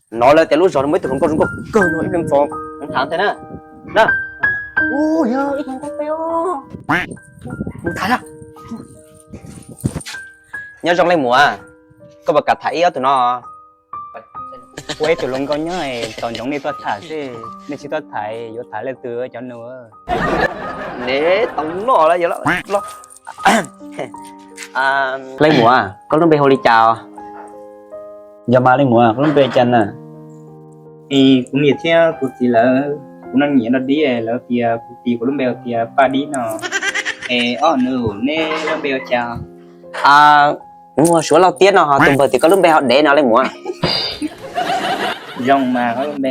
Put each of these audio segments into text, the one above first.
Hnov lawv tias lub zos no muaj ib tug hluas nkauj zoo nkauj kawg no, ib pliag txog mus tham ntxiv na. Na. Ua, yog ib tug nkauj peb os. Mus tham na. Nyob zoo leej muam, koj puas kam tham ib ob tug no? Ua ib tug hluas nkauj nyob tos ntsoov nej tuaj tham xwb, nej tsis tuaj tham yuav tham leej twg cov nus? Neb tau noj lawm yog los. Leej muam, koj lub npe hu li cas? Yog mas leej muam, koj lub npe cas na? Kuv niam thiab kuv txiv lawv, kuv noj nyiam noj dib, lawv tias kuv tis kuv lub npe tias Paj Dib no. Es ob nus, neb lub npe hu cas? Muaj Suav Lauj Tiab no, ho tus npawg tias koj lub npe hu Dev no leej muam. Zoo mas, koj lub npe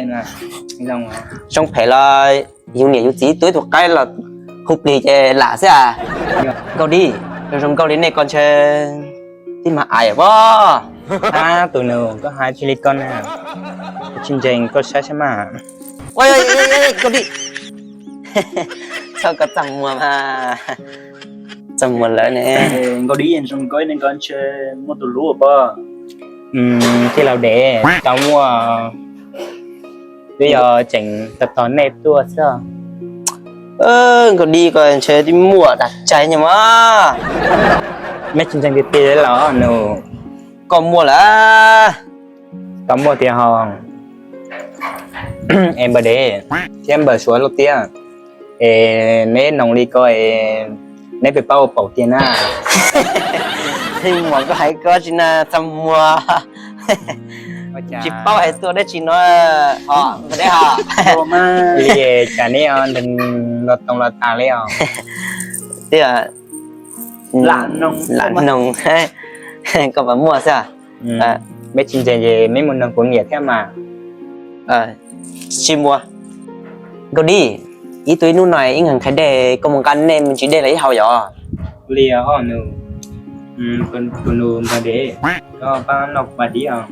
zoo phem los yus niam yus txiv tuaj ib tug qaib los hu plig ces lam xwb as. Nkauj Dib, zoo zoo nkauj li nej koj ntshe tib mag ais pob. Ab tus nus, koj hais tsis li koj na, kuv tsis ntseeg, koj saib saib mas. Nkauj Dib, txhob koj txaj muag mas, txaj muag lawm ne. Nkauj Dib, zoo nkauj li nej koj ntshe muaj tus hlub pob. Tij laug Dev, tau muaj, twb yog tseem tos tos nej tuaj xwb. Nkauj Dib, koj ntshe twb muaj dag tsaig nyuag mas. Neb tsis ntseeg tiag tiag los nus. Koj muaj lawm. Tau muaj tiag ho. Es npawg Dev thiab npawg Suav Lauj Tiab, es neb noog li ko es neb puas paub ua paum tiag na? Leej muam, koj hais koj tsis na, txaj muag. Tsis paub hais tuaj dab tsi no. Npawg Dev ho. Li cas neb los toog los tas li os? Lam noog, koj puas muaj xwb? Meb tsis ntseeg ces meb mus noog kuv niam thiab mas. Tsis muaj. Nkauj Dib, ib tug ib hnub no ib nqhis dej, koj mus nqa nej me ntsis dej los ib hau yom. Li os nus, tus nus npawg Dev, koj pab noj kuv Paj Dib os.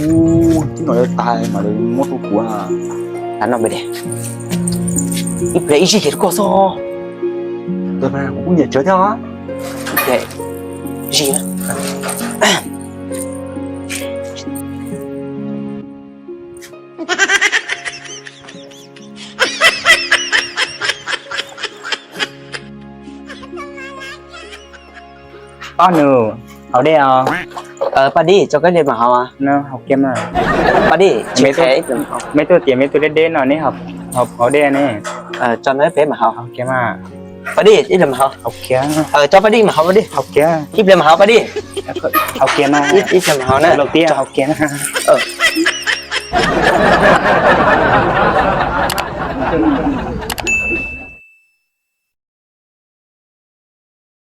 Ub, tib no yuav tag mas lawv muab rau kuv. Noj npawg Dev, ib pliag ib zig kiag rau koj xwb. Kuv kuj nyiam tsawv thiab. Ob nus, haus dej os. Paj Dib, tso koj dej mam haus. Paj Dib, meb tuaj tias meb tus deb deb no neb haus dej ne. Tso no peb mam haus. Paj Dib, ib pliag mam haus. Tso Paj Dib mam haus, Paj Dib. Ib pliag mam haus, Paj Dib. Ib pliag mam haus na.